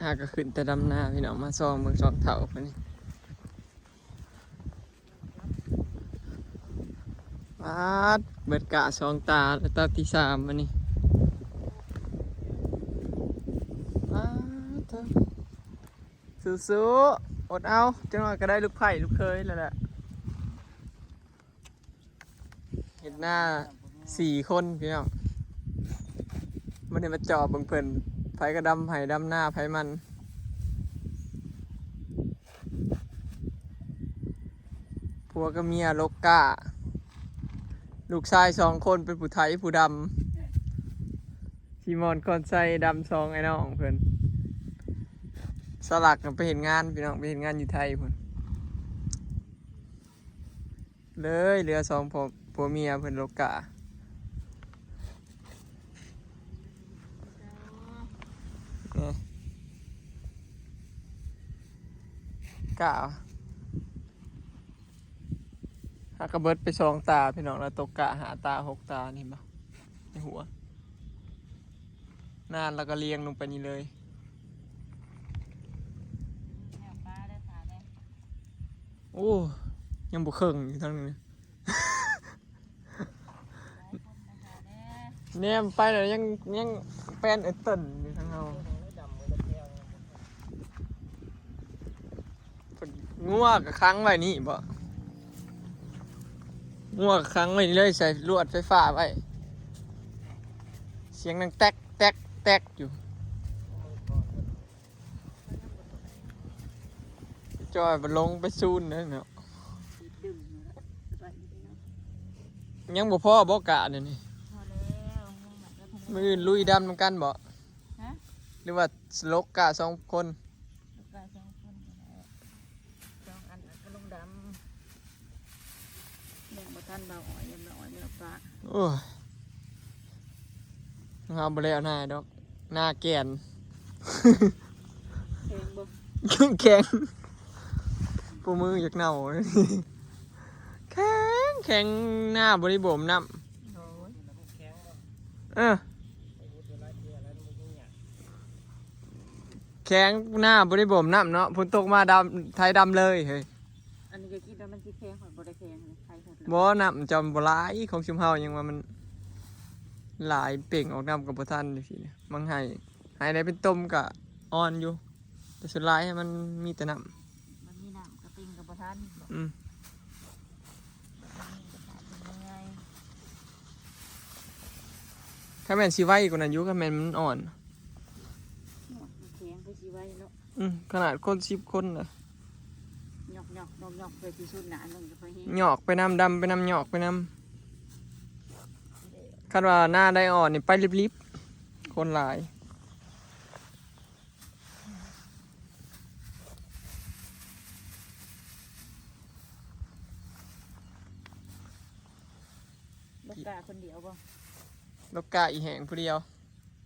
ຫາກໍຂຶ້ນແຕ່ດຳນາ ພີ່ນ້ອງ ມາສ່ອງເບິ່ງສອງເຖົ້າເພິ່ນນີ້. ປາດ ເບິດກະສອງຕາ ແລ້ວຕາທີສາມ ອັນນີ້. ປາດເທີ ສູ້ໆ ອົດເອົາ ຈັກໜ້ອຍກໍໄດ້ລູກໃພ້ລູກເຂີຍແລ້ວແຫຼະ. ເຮັດນາສີ່ຄົນພີ່ນ້ອງ ມື້ນີ້ມາຈອບເບິ່ງເພິ່ນ ໃຜກໍດຳໄຮ່ດຳນາໃຜມັນ. ຜົວກັບເມຍລົກກ້າ ລູກຊາຍສອງຄົນເປັນຜູ້ໄຖຜູ້ດຳ ຊີມອນຄອນໄຊດຳສອງ ອ້າຍນ້ອງເພິ່ນ. ສາວລັກນະໄປເຮັດງານພີ່ນ້ອງ ໄປເຮັດງານຢູ່ໄທພຸ້ນ. ເລີຍເຫຼືອສອງຜົວເມຍເພິ່ນລົກກ້າ ນີ້ ກ້າ ຫາກະເບິດໄປສອງຕາພີ່ນ້ອງ ແລ້ວຕົກກ້າຫ້າຕາຫົກຕາ ນີ້ເຫັນບໍ່ ໃນຫົວ ນານແລ້ວກໍລຽງລົງໄປນີ້ເລີຍ. ໂອ້ ຍັງບໍ່ເຄິ່ງຢູ່ທາງນີ້ ແນມໄປແລ້ວຍັງ ຍັງແປນໄອ້ເຕີນຢູ່ທາງເຮົາ. ງົວກໍຂັງໄວ້ນີ້ບໍ? ງົວກໍຂັງໄວ້ນີ້ເລີຍ ໃສ່ລວດໄຟຟ້າໄວ້ ສຽງດັງແຕັກ ແຕັກ ແຕັກຢູ່. ຈ່ອຍບໍ່ລົງໄປຊູນເດ້ເນາະ. ຍັງບໍ່ພໍບໍກະດຽວນີ້? ພໍແລ້ວ ມື້ອື່ນລຸຍດຳນຳກັນບໍ? ຮະ? ຫຼືວ່າລົກກະສອງຄົນ? ລູກກະສອງຄົນກໍໄດ້ ສອງອັນກໍລົງດຳ. ຍັງບໍ່ທັນບ່າວອ້ອຍ ຍັງບ່າວອ້ອຍບໍ່ປະ. ໂອ້ຍ ເຮົາບໍ່ໄດ້ເອົາໜ້າດອກ ໜ້າແກ່ນ ແຂງບໍ່? ແຂງ ໂອ້ ມືຢາກເນົ່າ ແຂງ ແຂງ ໜ້າບໍ່ໄດ້ບົ່ມນ້ຳ. ໂອ້ຍ ເອີ ແຂງ ໜ້າບໍ່ໄດ້ບົ່ມນ້ຳເນາະ ຝົນຕົກມາດຳ ໄຖດຳເລີຍເຮີ້ຍ. ອັນນີ້ກໍຄິດວ່າມັນຊິແຂງ ຂ້ອຍບໍ່ໄດ້ແຂງເລີຍ ໄຖເພິ່ນ. ບໍ່ ນ້ຳຈຳບໍ່ຫຼາຍ ຂອງຊຸມເຮົາຍັງວ່າມັນຫຼາຍ ເປັ່ງອອກນ້ຳກໍບໍ່ທັນຈັ່ງຊີ້. ບາງໄຮ່ ໄຮ່ໃດເປັນຕົມກໍອ່ອນຢູ່ ແຕ່ສ່ວນຫຼາຍມັນມີແຕ່ນ້ຳ ມັນມີນ້ຳກະເປັ່ງກໍບໍ່ທັນ. ອືມ ຄັນແມ່ນຊິໄວກວ່ານັ້ນຢູ່ ຄັນແມ່ນມັນອ່ອນ ໂອ້ຍ ແຂງຄືຊິໄວເນາະ. ອືມ ຂະໜາດຄົນສິບຄົນນະ ຫຍອກໆ ຫຍອກໆ ເພື່ອຊິຊຸດໜ້າໜຶ່ງກໍພໍແຮງ ຫຍອກໄປນຳ ດຳໄປນຳ ຫຍອກໄປນຳ. ຄັນວ່າໜ້າໃດອ່ອນນີ້ໄປລິບໆ ຄົນຫຼາຍ. ລົກກ້າຄົນດຽວບໍ່? ລົກກ້າອີ່ແຫງຜູ້ດຽວ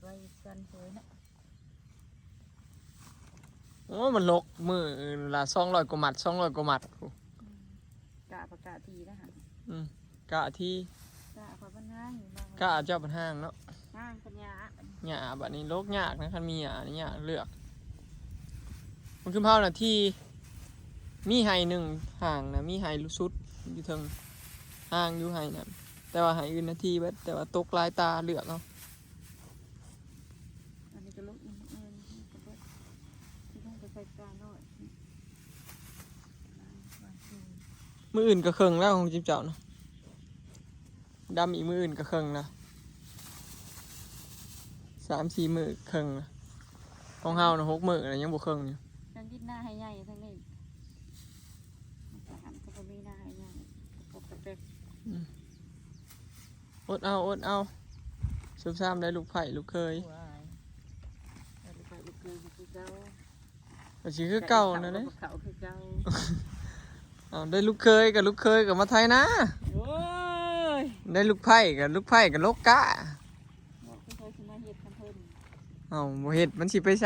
ໄວ້ສັນສວຍເນາະ. ໂອ້ ມັນລົກມື້ລະສອງຮ້ອຍກວ່າມັດ ສອງຮ້ອຍກວ່າມັດ. ອືມ ກະປະກະທີນະຫັ້ນ. ອືມ ກະທີ ກະຂ້ອຍບັນຫາຢູ່ ກະເຈົ້າບັນຫາເນາະ ຫາງເພິ່ນຫຍ້າ ຫຍ້າ. ບາດນີ້ລົກຍາກນະ ຄັນມີຫຍ້ານີ້ຍາກເລືອກ. ມັນຄືເຮົານະ ທີ່ມີໄຮ່ໜຶ່ງຫາງນະ ມີໄຮ່ສຸດຢູ່ເທິງ ຫາງຢູ່ໄຮ່ນັ້ນ ແຕ່ວ່າໄຮ່ອື່ນນະທີ່ເບິດ ແຕ່ວ່າຕົກຫຼາຍຕາເລືອກເອົາ. ອັນນີ້ກໍລົກອີກ ເອີ ນີ້ກໍເບິດ ທີ່ລົງໄປໃສ່ການ້ອຍ. ມື້ອື່ນກໍເຄິ່ງແລ້ວຂອງຈິບເຈົ້ານະ ດຳອີກມື້ອື່ນກໍເຄິ່ງລະ ສາມສີ່ມື້ເຄິ່ງລະ. ຂອງເຮົານະຫົກມື້ລະຍັງບໍ່ເຄິ່ງຢູ່. ທາງດິນນາໄຮ່ໃຫຍ່ທາງນີ້ ທາງຫັ້ນກໍບໍ່ມີນາໄຮ່ໃຫຍ່ ກະປົກກະເປັກ. ອືມ ອົດເອົາ ອົດເອົາ ຊຸມຊາມໄດ້ລູກໃພ້ລູກເຂີຍ. ໂອ້ຍ ໄດ້ລູກໃພ້ລູກເຂີຍກໍຄືເກົ່າ ກໍຊິຄືເກົ່ານັ້ນແຫຼະ ເຂົ້າຄືເກົ່າ. ເອົາ ໄດ້ລູກເຂີຍກໍລູກເຂີຍກໍມາໄຖນາ. ໂອ້ຍ ໄດ້ລູກໃພ້ກໍລູກໃພ້ກໍລົກກ້າ. ເນາະ ຄືເຂົາຊິມາເຮັດນຳເພິ່ນ. ເອົາ ບໍ່ເຮັດມັນຊິໄປໃສ?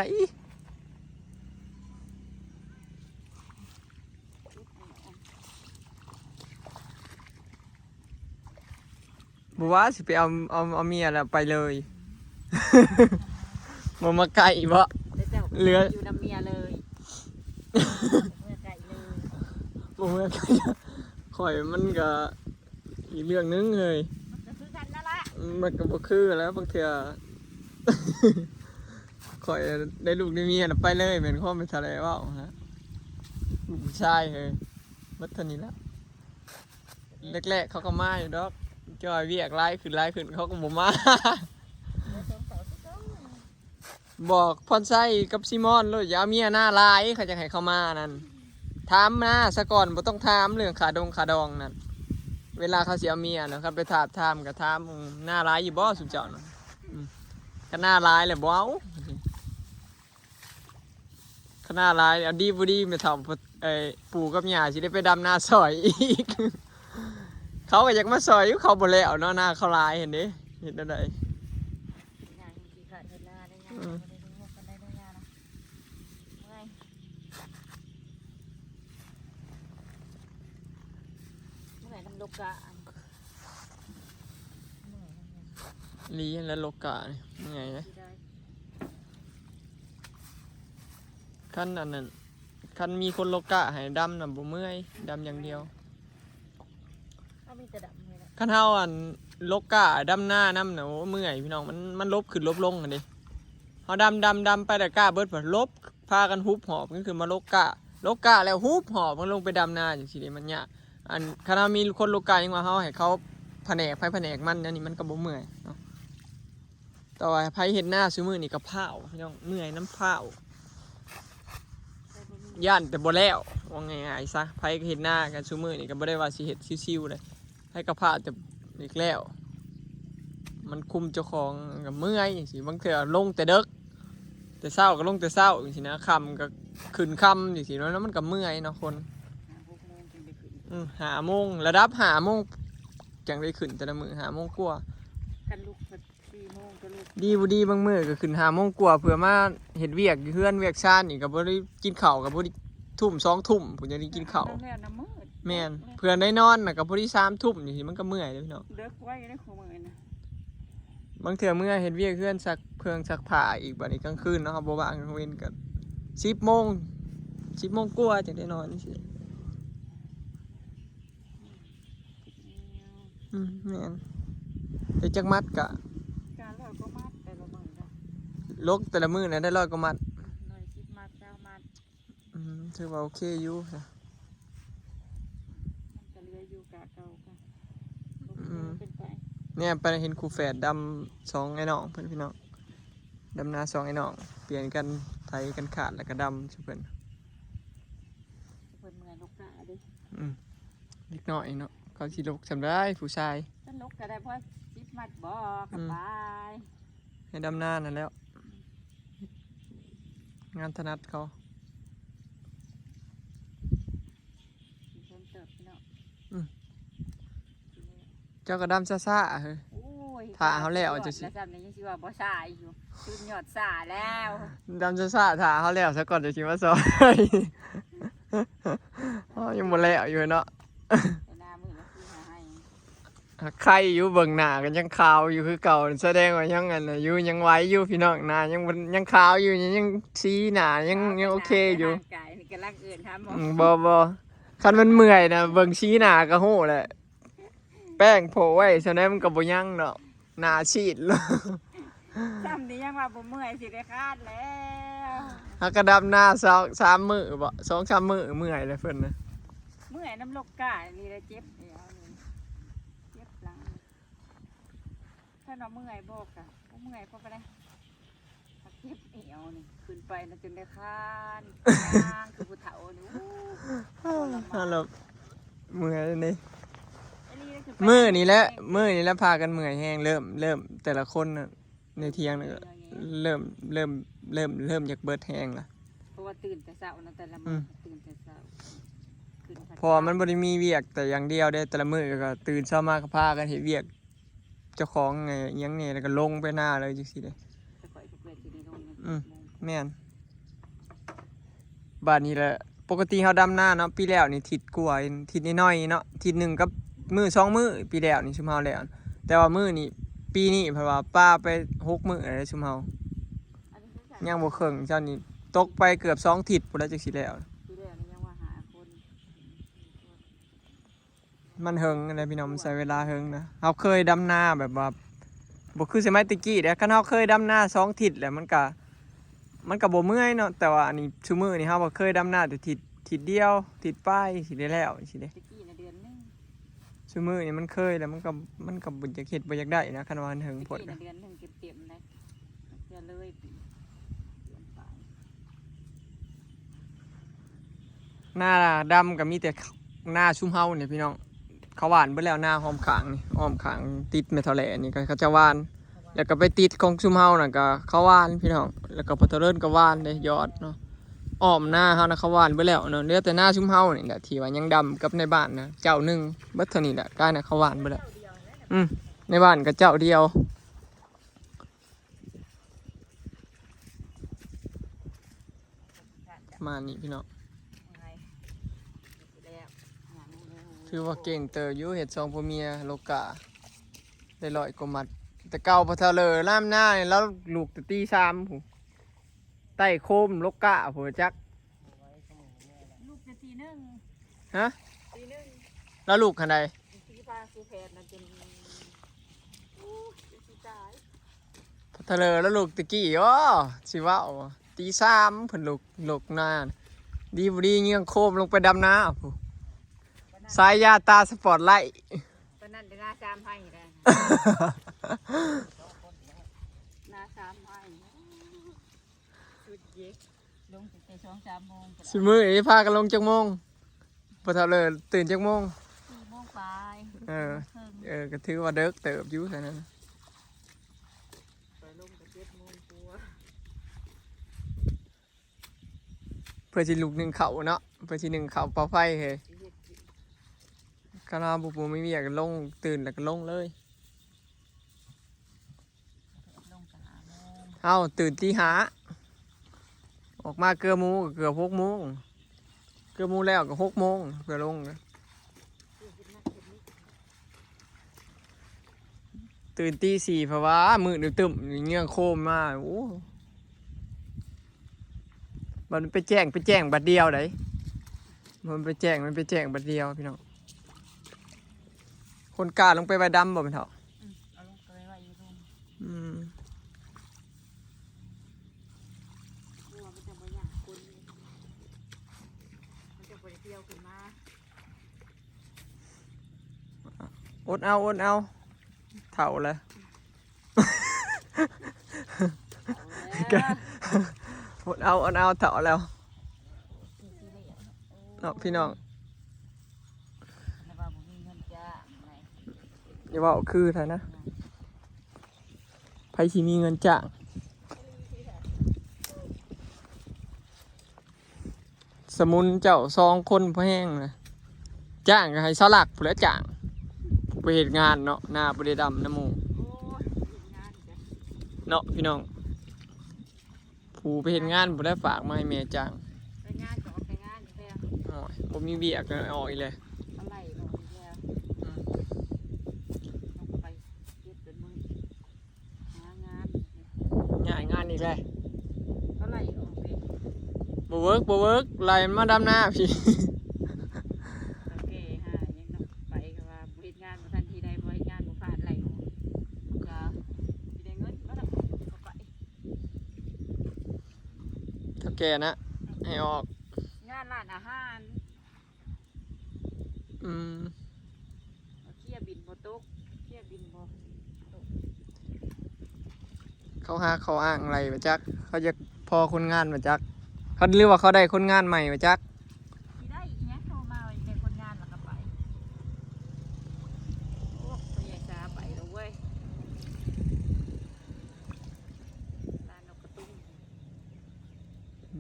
ບໍ່ວ່າຊິໄປເອົາ ເອົາ ເອົາເມຍແລ້ວໄປເລີຍ ບໍ່ມາໃກ້ບໍ? ແຕ່ເຈົ້າ ເຫຼືອ ຢູ່ນຳເມຍເລີຍ ເມືອໄກເລີຍ ບໍ່ເມືອໄກ ຂ້ອຍມັນກະອີກເລື່ອງໜຶ່ງເຮີ້ຍ ມັນກະຄືກັນນັ້ນລະ ມັນກະບໍ່ຄືແລ້ວ ບາງເທື່ອ ຂ້ອຍໄດ້ລູກໄດ້ເມຍນະ ໄປເລີຍ ແມ່ນຄວາມແມ່ນສາວແຫຼເວົ້າຫັ້ນນະ ລູກຜູ້ຊາຍເຮີ້ຍ ໝົດເທົ່ານີ້ລະ ແລກໆ ເຂົາກໍມາຢູ່ດອກ ແຕ່ວ່າວຽກຫຼາຍຂຶ້ນ ຫຼາຍຂຶ້ນ ເຂົາກໍບໍ່ມາ ບອກພອນໄຊກັບຊີມອນໂລດ ຢ່າເອົາເມຍໜ້າຫຼາຍ ເຂົາຈະໃຫ້ເຂົາມານັ້ນ ຖາມໜ້າສາກ່ອນ ບໍ່ຕ້ອງຖາມເລື່ອງຄ່າດົງຄ່າດອງນັ້ນ ເວລາເຂົາຊິເອົາເມຍນະ ຄັນໄປທາບທາມກໍຖາມ ອືມ ໜ້າຫຼາຍຢູ່ບໍ່ຊຸມເຈົ້ານະ ອືມ ຄັນໜ້າຫຼາຍແລ້ວບໍ່ເອົາ ຄັນໜ້າຫຼາຍ ເອົາດີບໍ່ດີ ແມ່ເຖົ້າ ເອີ ປູ່ກັບຍ່າຊິໄດ້ໄປດຳນາຊ່ອຍອີກ ເຂົາກໍຢາກມາຊ່ອຍຢູ່ ເຂົາບໍ່ແລ້ວເນາະ ນາເຂົາຫຼາຍຫັ້ນເດ້ ເຮັດແນວໃດ ອືມ ເມື່ອຍນຳລົກກະ ອີ່ຫຼີຫັ້ນແຫຼະ ລົກກະນີ້ ເມື່ອຍເດ້ ຄັນອັນນັ້ນ ຄັນມີຄົນລົກກະໃຫ້ດຳນະ ບໍ່ເມື່ອຍ ດຳຢ່າງດຽວ ເຮົາມີແຕ່ດຳນີ້ແຫຼະ ຄັນເຮົາອັນລົກກະດຳນານຳນະ ໂອ້ ເມື່ອຍພີ່ນ້ອງ ມັນ ມັນຫຼົບຂຶ້ນຫຼົບລົງຫັ້ນເດ້ ເຮົາດຳ ດຳ ດຳໄປແລ້ວກະເບິດ ພັດຫຼົບ ພາກັນຫຸບຫອບກັນຂຶ້ນມາລົກກະ ລົກກະແລ້ວຫຸບຫອບກັນລົງໄປດຳນາຈັ່ງຊີ້ເດ້ ມັນຍາກ ອັນ ຄັນເຮົາມີຄົນລົກກະ ຍັງວ່າເຮົາໃຫ້ເຂົາພະແນກໃຜພະແນກມັນ ອັນນີ້ມັນກໍບໍ່ເມື່ອຍເນາະ ແຕ່ວ່າໃຜເຮັດນາຊຸມື້ນີ້ກໍພ້າວ ພີ່ນ້ອງ ເມື່ອຍນຳພ້າວ ຢ້ານແຕ່ບໍ່ແລ້ວ ເວົ້າງ່າຍໆຊະ ໃຜເຮັດນາກັນຊຸມື້ນີ້ກໍບໍ່ໄດ້ວ່າຊິເຮັດຊິວໆເດ້ ໃຜກໍພ້າວແຕ່ ອີກແລ້ວ ມັນຄຸມເຈົ້າຂອງກໍເມື່ອຍຈັ່ງຊີ້ ບາງເທື່ອລົງແຕ່ເດິກ ແຕ່ເຊົ້າກໍລົງແຕ່ເຊົ້າຈັ່ງຊີ້ນະ ຄ່ຳກໍຂຶ້ນຄ່ຳຈັ່ງຊີ້ເນາະ ແລ້ວມັນກໍເມື່ອຍເນາະຄົນ ຫ້າຫົກໂມງຈຶ່ງໄດ້ຂຶ້ນ ອືມ ຫ້າໂມງ ລະດັບຫ້າໂມງຈັ່ງໄດ້ຂຶ້ນແຕ່ລະມື້ ຫ້າໂມງກວ່າ ຄັນລຸກ ສີ່ໂມງກໍລຸກ ດີບໍ່ດີບາງມື້ກໍຂຶ້ນຫ້າໂມງກວ່າ ເພື່ອມາເຮັດວຽກຢູ່ເຮືອນວຽກຊານນີ້ ກໍບໍ່ໄດ້ກິນເຂົ້າ ກໍບໍ່ໄດ້ ທຸ່ມສອງທຸ່ມພຸ້ນຈັ່ງໄດ້ກິນເຂົ້າ ແລ້ວນະມືດ ແມ່ນ ເພື່ອໄດ້ນອນນະກໍພໍດີສາມທຸ່ມ ຈັ່ງຊີ້ມັນກໍເມື່ອຍເດ້ພີ່ນ້ອງ ເດິກໄວເດ້ຄູ່ມື້ນີ້ນະ ບາງເທື່ອເມືອເຮັດວຽກເຮືອນ ຊັກເຄື່ອງຊັກຜ້າອີກ ບາດນີ້ກາງຄືນເນາະ ເຮົາບໍ່ວ່າງ ກາງເວັນກໍສິບໂມງ ສິບໂມງກວ່າຈັ່ງໄດ້ນອນຈັ່ງຊີ້. ອືມ ແມ່ນ ແຕ່ຈັກມັດກະ ກະຮ້ອຍກວ່າມັດແຕ່ລະມື້ນະ ລົກແຕ່ລະມື້ນະໄດ້ຮ້ອຍກວ່າມັດ ຮ້ອຍສິບມັດ ຊາວມັດ ອືມ ຖືວ່າໂອເຄຢູ່ຊະ ມັນກະເຫຼືອຢູ່ກະເກົ່າກະ ອືມ ເປັນໄປ ແນມໄປເຫັນຄູ່ແຝດດຳສອງອ້າຍນ້ອງເພິ່ນ ພີ່ນ້ອງ ດຳນາສອງອ້າຍນ້ອງ ປ່ຽນກັນໄຖກັນຂາດ ແລ້ວກະດຳສູ່ເພິ່ນ ເພິ່ນເມື່ອຍລົກກະເດ້ ອືມ ເດັກນ້ອຍເນາະ ເຂົາຊິລົກສ່ຳໃດ ຜູ້ຊາຍ ຄັນລົກກະໄດ້ພໍສິບມັດບໍ່ ອືມ ກະໄປ ໃຫ້ດຳນາຫັ້ນແຫຼ້ວ ງານຖະໜັດເຂົາ ເພິ່ນເຕີບເນາະ ອືມ ເຈົ້າກໍດຳຊ້າໆເຮີ້ຍ ໂອ້ຍ ຖ້າເຮົາແລ້ວຈັ່ງຊີ້ ດຳຊ້າແລ້ວ ຍັງຊິວ່າບໍ່ຊ້າອີກຢູ່ ສຸດຍອດຊ້າແລ້ວ ດຳຊ້າໆ ຖ້າເຮົາແລ້ວຊະກ່ອນຈັ່ງຊິມາຊ່ອຍ ເຮົາຍັງບໍ່ແລ້ວຢູ່ເນາະ ແຕ່ໜ້າມື້ລະຄືຫາໄຫ້ ຫາກໄຄຢູ່ ເບິ່ງໜ້າກໍຍັງຂາວຢູ່ຄືເກົ່າ ສະແດງວ່າຍັງອັນນັ້ນຢູ່ ຍັງໄວຢູ່ພີ່ນ້ອງ ໜ້າຍັງ ຍັງຂາວຢູ່ ຍັງ ຍັງສີໜ້າຍັງ ຍັງໂອເຄຢູ່ ຮ່າງກາຍນີ້ກຳລັງເອີ້ນຫາໝໍ ອືມ ບໍ່ ບໍ່ ຄັນມັນເມື່ອຍນະ ເບິ່ງສີໜ້າກໍຮູ້ແຫຼະ ແປ້ງໂພະໄວ້ສ່ຳໃດມັນກໍບໍ່ຍັງດອກ ໜ້າຊີດ ສ່ຳນີ້ຍັງວ່າບໍ່ເມື່ອຍ ຊິໄດ້ຄານແລ້ວ ຫາກະດຳນາສອງສາມມື້ບໍ ສອງສາມມື້ເມື່ອຍແລ້ວເພິ່ນນະ ເມື່ອຍນຳລົກການີ້ແຫຼະ ເຈັບແອວນີ້ ເຈັບຫຼັງ ຄັນວ່າເມື່ອຍບໍ່ກະບໍ່ເມື່ອຍພໍປານໃດ ເຈັບແອວນີ້ ຂຶ້ນໄປນະຈົນໄດ້ຄານ ຍ່າງຄືຜູ້ເຖົ້ານີ້ ໂອ້ ທອນລະມານ ເມື່ອຍນີ້ ມື້ນີ້ແຫຼະ ມື້ນີ້ແຫຼະພາກັນເມື່ອຍແຮງ ເລີ່ມ ເລີ່ມແຕ່ລະຄົນນະ ໃນຖຽງນະ ເລີ່ມ ເລີ່ມ ເລີ່ມ ເລີ່ມຢາກເບິດແຮງລະ ເພາະວ່າຕື່ນແຕ່ເຊົ້ານະ ແຕ່ລະມື້ ອືມ ຕື່ນແຕ່ເຊົ້າ ຂຶ້ນ ເພາະວ່າມັນບໍ່ໄດ້ມີວຽກແຕ່ຢ່າງດຽວເດ້ ແຕ່ລະມື້ກໍຕື່ນເຊົ້າມາກໍພາກັນເຮັດວຽກ ເຈົ້າຂອງຫຍັງແດ່ ແລ້ວກໍລົງໄປນາເລີຍຈັ່ງຊີ້ເດ້ ແຕ່ຂ້ອຍກໍເກີດຢູ່ໃນໂລກນີ້ ອືມ ແມ່ນ ບາດນີ້ແຫຼະ ປົກກະຕິເຮົາດຳນາເນາະ ປີແລ້ວນີ້ທິດກວ່າ ທິດໜ້ອຍໆເນາະ ທິດໜຶ່ງກັບມື້ສອງມື້ ປີແລ້ວນີ້ຊຸມເຮົາແລ້ວ ແຕ່ວ່າມື້ນີ້ ປີນີ້ເພິ່ນວ່າປາໄປຫົກມື້ແລ້ວຊຸມເຮົາ ຍັງບໍ່ເຄິ່ງ ເຈົ້ານີ້ ຕົກໄປເກືອບສອງທິດພຸ້ນແຫຼະ ຈັ່ງຊິແລ້ວ. ທີແລກນີ້ຍັງວ່າຫ້າຄົນ ມັນເຫິງຫັ້ນແຫຼະພີ່ນ້ອງ ມັນໃຊ້ເວລາເຫິງນະ. ເຮົາເຄີຍດຳນາແບບວ່າ ບໍ່ຄືສະໄໝແຕ່ກີ້ເດ້. ຄັນເຮົາເຄີຍດຳນາສອງທິດແລ້ວ ມັນກະ ມັນກະບໍ່ເມື່ອຍເນາະ. ແຕ່ວ່າອັນນີ້ ຊຸມື້ນີ້ເຮົາກໍເຄີຍດຳນາແຕ່ທິດ ທິດດຽວ ທິດປາຍ ຊິໄດ້ແລ້ວຊີ້ເດ້. ແຕ່ກີ້ນະເດືອນໜຶ່ງ ຊຸມື້ນີ້ມັນເຄີຍແລ້ວ ມັນກໍ ມັນກໍບໍ່ຢາກເຮັດ ບໍ່ຢາກໄດ້ນະ ຄັນວ່າມັນເຫິງໂພດນະ. ແຕ່ກີ້ນະເດືອນໜຶ່ງເຕັມໆເລີຍ ເທື່ອເລີຍປີ ເດືອນປາຍ. ນາດຳກໍມີແຕ່ນາຊຸມເຮົານີ້ພີ່ນ້ອງ ເຂົາຫວ່ານເບິດແລ້ວ. ນາອ້ອມຂ້າງນີ້ ອ້ອມຂ້າງຕິດແມ່ເຖົ້າແຫຼນີ້ ກໍເຂົາເຈົ້າຫວ່ານ ແລ້ວກໍໄປຕິດຂອງຊຸມເຮົານັ້ນກໍເຂົາຫວ່ານພີ່ນ້ອງ. ແລ້ວກໍພໍ່ເຖົ້າເລີນກໍຫວ່ານເດ້ ຍອດເນາະ. ອ້ອມນາເຮົານະເຂົາຫວ່ານເບິດແລ້ວເນາະ ເຫຼືອແຕ່ນາຊຸມເຮົານີ້ແຫຼະທີ່ວ່າຍັງດຳກັບໃນບ້ານນະ ເຈົ້າໜຶ່ງ ເບິດເທົ່ານີ້ແຫຼະ. ກາຍນະເຂົາຫວ່ານເບິດແລ້ວ. ອືມ ໃນບ້ານກໍເຈົ້າດຽວ. ປະມານນີ້ພີ່ນ້ອງ ຖືວ່າເກັ່ງເຕີບຢູ່ ເຮັດສອງຜົວເມຍໂລກາ ໄດ້ຮ້ອຍກວ່າມັດ. ແຕ່ເກົ່າພໍ່ເຖົ້າເລີນາດຳນານີ້ ລາວລຸກແຕ່ຕີສາມພຸ້ນ ໄຕ່ໂຄມໂລກາພຸ້ນຈັກ ລຸກແຕ່ຕີໜຶ່ງ ຮະ ຕີໜຶ່ງ ລາວລຸກຫັ້ນໃດ ຕີຟ້າສູ່ແຜ່ນນັ້ນຈົນ ໂອ້ຍ ຊິຕາຍ. ພໍ່ເຖົ້າເລີນລາວລຸກແຕ່ກີ້ ໂອ້ ຊິເວົ້າ ຕີສາມເພິ່ນລຸກ ລຸກນາ ດີບໍ່ດີເຍືອງໂຄມລົງໄປດຳນາພຸ້ນ ສາຍຢາຕາສະປອດໄລ. ປານນັ້ນໄດ້ນາສາມໄຮ່ແລ້ວ ນາສາມໄຮ່ ສຸດເຢ ລົງຕັ້ງແຕ່ສອງສາມໂມງ ຊຸມື້ນີ້ພາກັນລົງຈັກໂມງ? ພໍ່ເຖົ້າເລີນຕື່ນຈັກໂມງ? ສີ່ໂມງປາຍ ເອີ ສີ່ໂມງເຄິ່ງ ເອີ ກໍຖືວ່າເດິກເຕີບຢູ່ຊັ້ນນະ ຂ້ອຍລົງກໍເຈັດໂມງກວ່າ ເພື່ອຊິລຸກໜຶ້ງເຂົ້າເນາະ ເພື່ອຊິໜຶ້ງເຂົ້າເປົ່າໄຟເຮີ້ຍ. ຄັນວ່າບໍ່ ບໍ່ມີວຽກກໍລົງ ຕື່ນແລ້ວກໍລົງເລີຍ. ເຮົາຕື່ນຕີຫ້າ ອອກມາເກືອໝູ່ກໍເກືອຫົກໂມງ ເກືອໝູ່ແລ້ວກໍຫົກໂມງເພື່ອລົງ. ຕື່ນຕີສີ່ ເພາະວ່າມືດຕຶ້ມໆ ເຍືອງໂຄມມາ ໂອ້ ບັດມັນໄປແຈ້ງ ໄປແຈ້ງບັດດຽວໃດ ມັນໄປແຈ້ງ ມັນໄປແຈ້ງບັດດຽວພີ່ນ້ອງ. ຄົນກ້າລົງໄປວ່າຍດຳບໍ່ແມ່ນເຖົ້າ? ອືມ ເອົາລົງໄປໄວ້ຢູ່ລຸ່ມ ອືມ ເພາະວ່າມັນຈະບໍ່ຢ້ານຄົນ ມັນຈະບໍ່ໄດ້ທ່ຽວຂຶ້ນມາ. ອົດເອົາ ອົດເອົາ ເຖົ້າແລ້ວ ເຖົ້າແລ້ວ ອົດເອົາ ອົດເອົາ ເຖົ້າແລ້ວເນາະພີ່ນ້ອງ. ແຕ່ວ່າບໍ່ມີເງິນຈ້າງ ຢ່າເວົ້າຄືເທື່ອນະ ໃຜຊິມີເງິນຈ້າງ? ສະມຸນເຈົ້າສອງຄົນພໍແຮງນະ ຈ້າງກໍໃຫ້ສາວລັກພຸ້ນແຫຼະຈ້າງ ໄປເຮັດງານເນາະ ນາບໍ່ໄດ້ດຳນຳໝູ່ ໂອ້ຍ ເຮັດງານກະ ເນາະພີ່ນ້ອງ. ຜູ້ໄປເຮັດງານພຸ້ນແຫຼະ ຝາກມາໃຫ້ແມ່ຈ້າງ ໄປງານກໍອອກໄປງານອີກແລ້ວ ໂອ້ຍ ບໍ່ມີວຽກກໍອອກອີກແລ້ວ ອາໄຫຼອອກອີກແລ້ວ ອືມ ຕ້ອງໄປເກັບເປັນມື້ ຫາງານ ຍ້າຍງານອີກແລ້ວ ເຂົາໄລ່ອອກເດ້ ບໍ່ເວີກ ບໍ່ເວີກ ໄລ່ມັນມາດຳນາພີ້ ໂອເຄ ຫາຫຍັງເນາະ ໄປກໍວ່າບໍ່ເຮັດງານບໍ່ທັນທີ່ໃດ ບໍ່ເຮັດງານບໍ່ຜ່ານ ໄລ່ອອກ ກໍຊິໄດ້ເງິນເນາະ ກໍໄປ ເຖົ້າແກ່ນະ ໃຫ້ອອກ ງານຮ້ານອາຫານ ອືມ ເຄຍບິນບໍ່ຕົກ ເຄຍບິນບໍ່ຕົກ ເຂົາຫາຂໍ້ອ້າງໄຫຼບໍ່ຈັກ ເຂົາຢາກພໍຄົນງານບໍ່ຈັກ ເຂົາ ຫຼືວ່າເຂົາໄດ້ຄົນງານໃໝ່ບໍ່ຈັກ ຊິໄດ້ອີ່ຫຍັງ ໂທມາວ່າຢາກໄດ້ຄົນງານແລ້ວກໍໄປ ໂອ້ ພໍ່ໃຫຍ່ຊາໄປແລ້ວເວີຍ ລານນົກກະຕຸງ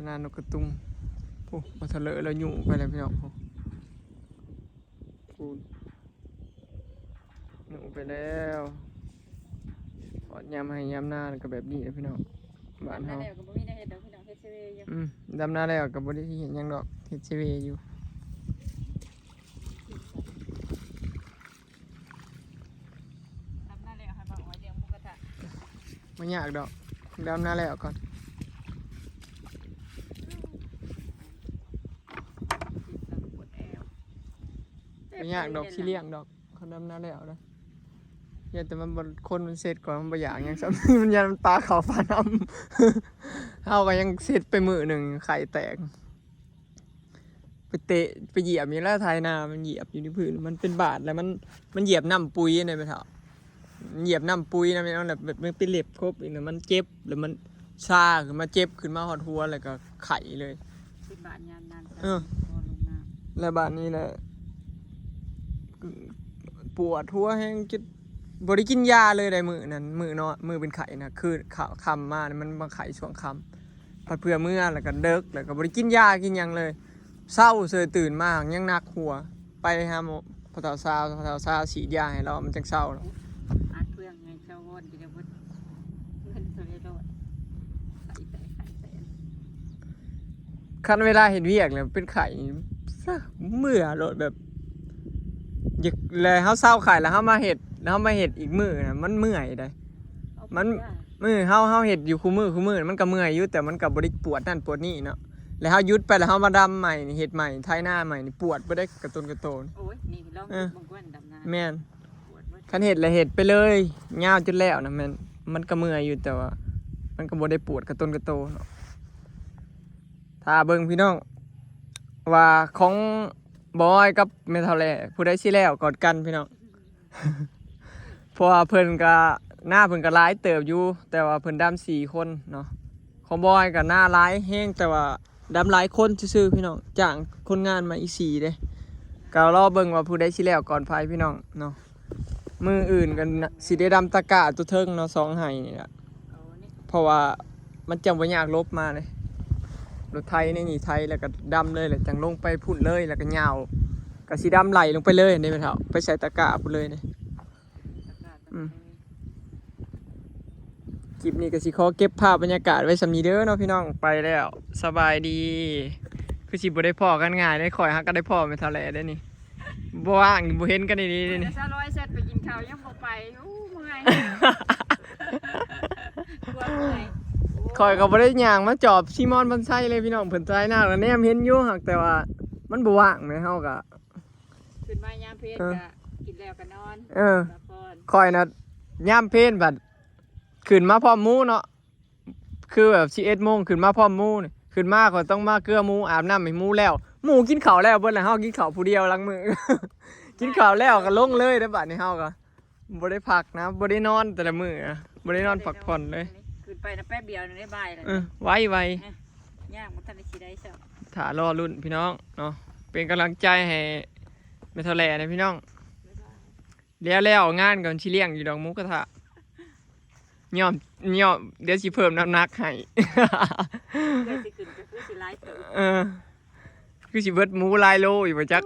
ນານົກກະຕຸງ ໂອ້ ບໍ່ທະເລີແລ້ວ ຫຍຸ້ງໄປແລ້ວພີ່ນ້ອງ ພຸ້ນ ຫຍຸ້ງໄປແລ້ວ. ຮອດຍາມໄຮ່ຍາມນາກໍແບບນີ້ແຫຼະພີ່ນ້ອງ ບ້ານເຮົາ ດຳນາແລ້ວກໍບໍ່ມີແນວເຮັດດອກພີ່ນ້ອງ ເຮັດເຊເວຢູ່ ອືມ ດຳນາແລ້ວກໍບໍ່ໄດ້ເຮັດຫຍັງດອກ ເຮັດເຊເວຢູ່. ດຳນາແລ້ວໃຫ້ບ່າວອ້ອຍລ້ຽງໝູກະທະ ບໍ່ຍາກດອກ ດຳນາແລ້ວກ່ອນ. ບໍ່ຍາກດອກ ຊິລ້ຽງດອກ ເຂົາດຳນາແລ້ວເດ້. ຢ້ານແຕ່ມັນບໍ່ ຄົນມັນເຊັດກ່ອນ ມັນບໍ່ຢາກຫຍັງຊ້ຳ ມັນຢ້ານມັນປາເຂົ້າປານ້ຳ ເຮົາກໍຍັງເຊັດໄປມື້ໜຶ່ງ ໄຂ່ແຕກ ໄປເຕະ ໄປຢຽບນີ້ແຫຼະ ໄຖນາ ມັນຢຽບຢູ່ໃນພື້ນ ມັນເປັນບາດ ແລ້ວມັນ ມັນຢຽບນ້ຳປຸຍນະແມ່ເຖົ້າ ຢຽບນ້ຳປຸຍນະແມ່ນ ແລ້ວແບບມັນໄປເລັບຄົບອີກ ແລ້ວມັນເຈັບ ແລ້ວມັນຊາຂຶ້ນມາ ເຈັບຂຶ້ນມາຮອດຫົວ ແລ້ວກໍໄຂ້ເລີຍ ເປັນບາດຍາມນັ້ນ ເອີ ພໍລົງນ້ຳ ແລ້ວບາດນີ້ແຫຼະ ປວດຫົວແຮງ ຈົນບໍ່ໄດ້ກິນຢາເລີຍໃດ໋ມື້ນັ້ນ ມື້ເນາະ ມື້ເປັນໄຂ້ນະ ຄືຄ່ຳມານະ ມັນມາໄຂ້ຊ່ວງຄ່ຳ ພັດເພື່ອເມືອ ແລ້ວກໍເດິກ ແລ້ວກໍບໍ່ໄດ້ກິນຢາກິນຫຍັງເລີຍ ເຊົາເສີຍ ຕື່ນມາຍັງໜັກຫົວ ໄປຫາໝໍ ພໍ່ເຖົ້າຊາ ພໍ່ເຖົ້າຊາສີດຢາໃຫ້ລາວ ມັນຈັ່ງເຊົາ. ອັດເພື່ອງໃຫ້ຊາວອນກໍຈະເບິດເງິນເທົ່າໃດໂລດ ໄຂ້ແຕກໄຂ້ແຕກ ຄັນເວລາເຮັດວຽກແລ້ວເປັນໄຂ້ ຊະ ເມື່ອໂລດ ແບບ ຢາກ ແລ້ວເຮົາເຊົາໄຂ້ແລ້ວເຮົາມາເຮັດ ເຮົາມາເຮັດອີກມື້ນະ ມັນເມື່ອຍໃດ໋ ມັນ ມື້ເຮົາ ເຮົາເຮັດຢູ່ຄູ່ມື້ ຄູ່ມື້ ມັນກໍເມື່ອຍຢູ່ ແຕ່ມັນກໍບໍ່ໄດ້ປວດນັ້ນປວດນີ້ເນາະ ແລ້ວເຮົາຢຸດໄປ ແລ້ວເຮົາມາດຳໃໝ່ນີ້ ເຮັດໃໝ່ ໄຖນາໃໝ່ນີ້ ປວດເບິດເດ້ ກະຕົນກະໂຕ ໂອ້ຍ ນີ້ລອງ ເອີ ເບິ່ງກ່ອນ ດຳນາ ແມ່ນ ປວດເບິດ ຄັນເຮັດແລ້ວເຮັດໄປເລີຍ ຍາວຈົນແລ້ວນະ ແມ່ນ ມັນກໍເມື່ອຍຢູ່ ແຕ່ວ່າມັນກໍບໍ່ໄດ້ປວດກະຕົນກະໂຕເນາະ. ຖ້າເບິ່ງພີ່ນ້ອງ ວ່າຂອງບອຍກັບແມ່ເຖົ້າແຫຼ້ ຜູ້ໃດຊິແລ້ວກ່ອນກັນພີ່ນ້ອງ ເພາະວ່າເພິ່ນກໍ ນາເພິ່ນກໍຫຼາຍເຕີບຢູ່ ແຕ່ວ່າເພິ່ນດຳສີ່ຄົນເນາະ ຂອງບອຍກໍນາຫຼາຍແຮງ ແຕ່ວ່າດຳຫຼາຍຄົນຊື່ໆ ພີ່ນ້ອງ ຈ້າງຄົນງານມາອີກສີ່ເດ້ ກໍລໍເບິ່ງວ່າຜູ້ໃດຊິແລ້ວກ່ອນໃຜພີ່ນ້ອງເນາະ. ມື້ອື່ນກໍນະ ຊິໄດ້ດຳຕະກ້າຕົວເທິງເນາະ ສອງໄຮ່ນີ້ລະ ເພາະວ່າມັນຈັ່ງບໍ່ຍາກ ຫຼົບມາເດ້ ລົດໄຖໃນນີ້ໄຖ ແລ້ວກໍດຳເລີຍ ແລ້ວຈັ່ງລົງໄປພຸ້ນເລີຍ ແລ້ວກໍຍາວ ກໍຊິດຳໄຫຼລົງໄປເລີຍເດ້ແມ່ເຖົ້າ ໄປໃສ່ຕະກ້າພຸ້ນເລີຍເດ້. ອືມ ຄລິບນີ້ກໍຊິຂໍເກັບພາບບັນຍາກາດໄວ້ສ່ຳນີ້ເດີເນາະພີ່ນ້ອງ ໄປແລ້ວ ສະບາຍດີ. ຄືຊິບໍ່ໄດ້ພໍ້ກັນງ່າຍເດ້ ຂ້ອຍຫາກໍໄດ້ພໍ້ແມ່ເຖົ້າແຫຼ້ເດ້ນີ້ ບໍ່ວ່າງ ບໍ່ເຫັນກັນອີ່ຫຼີເດ້ນີ້ ຊາວລອຍແຊັດໄປກິນເຂົ້າຍັງບໍ່ໄປ ໂອ້ ເມື່ອຍ ກວ່າເມື່ອຍ ຂ້ອຍກໍບໍ່ໄດ້ຍ່າງມາຈອບຊີມອນບອນໄຊເລີຍພີ່ນ້ອງ ເພິ່ນຖ່າຍໜ້າກໍແນມເຫັນຢູ່ ຫາກແຕ່ວ່າມັນບໍ່ວ່າງແມ່ ເຮົາກໍ ຂຶ້ນມາຍາມເພນ ເອີ ກໍກິນແລ້ວກໍນອນ ເອີ ພັກຜ່ອນ ຂ້ອຍນະ ຍາມເພນບັດຂຶ້ນມາພ້ອມໝູເນາະ ຄືແບບສິບເອັດໂມງຂຶ້ນມາພ້ອມໝູນີ້ ຂຶ້ນມາຂ້ອຍຕ້ອງມາເກືອໝູ ອາບນ້ຳໃຫ້ໝູແລ້ວ ໝູກິນເຂົ້າແລ້ວເບິດແລ້ວ ເຮົາກິນເຂົ້າຜູ້ດຽວຫຼັງມື້ ກິນເຂົ້າແລ້ວກໍລົງເລີຍເດ້ ບາດນີ້ເຮົາກໍບໍ່ໄດ້ພັກນະ ບໍ່ໄດ້ນອນແຕ່ລະມື້ນະ ບໍ່ໄດ້ນອນພັກຜ່ອນເລີຍ ຂຶ້ນໄປນະແປັບດຽວໜຶ່ງໄດ້ບ່າຍແລ້ວ ເອີ ໄວໆ ເອີ ຍ່າງບໍ່ທັນໄດ້ຊິໄດ້ຊ້ຳ ຖ້າລໍລຸ້ນພີ່ນ້ອງເນາະ ເປັນກຳລັງໃຈໃຫ້ແມ່ເຖົ້າແຫຼ້ນະພີ່ນ້ອງ ແລ້ວໆງານກໍຊິລ້ຽງຢູ່ດອກໝູກະທະ ຍອມ ຍອມ ດຽວຊິເພີ່ມນ້ຳໜັກໃຫ້ ເອື້ອຍຊິຂຶ້ນກໍຄືຊິຫຼາຍເຕີບ ເອີ ຄືຊິເບິດໝູຫຼາຍໂລຢູ່ບໍ່ຈັກ.